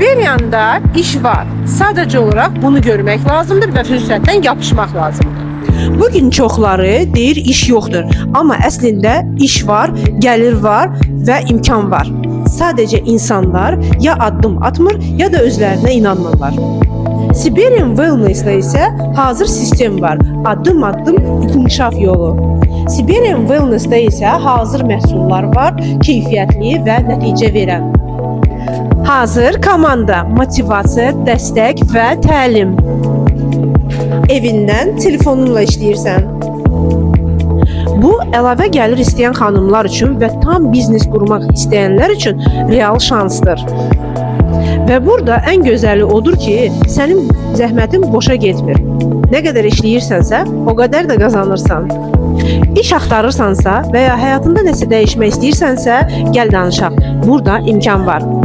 Siberianda iş var. Sadəcə olaraq bunu görmək lazımdır və fürsətdən yapışmaq lazımdır. Bugün çoxları deyir iş yoxdur, amma əslində iş var, gəlir var və imkan var. Sadəcə insanlar ya addım atmır, ya da özlərinə inanmırlar. Siberian Wellness-da isə hazır sistem var. Addım-addım inkişaf yolu. Siberian Wellness-da isə hazır məhsullar var, keyfiyyətli və nəticə verən. Hazır komanda, motivasiya, dəstək və təlim. Evindən telefonunla işləyirsən. Bu əlavə gəlir istəyən xanımlar üçün və tam biznes qurmaq istəyənlər üçün real şansdır. Və burada ən gözəli odur ki, sənin zəhmətin boşa getmir. Nə qədər işləyirsənsə, o qədər də qazanırsan. İş axtarırsansa və ya həyatında nəsə dəyişmək istəyirsənsə, gəl danışaq. Burada imkan var.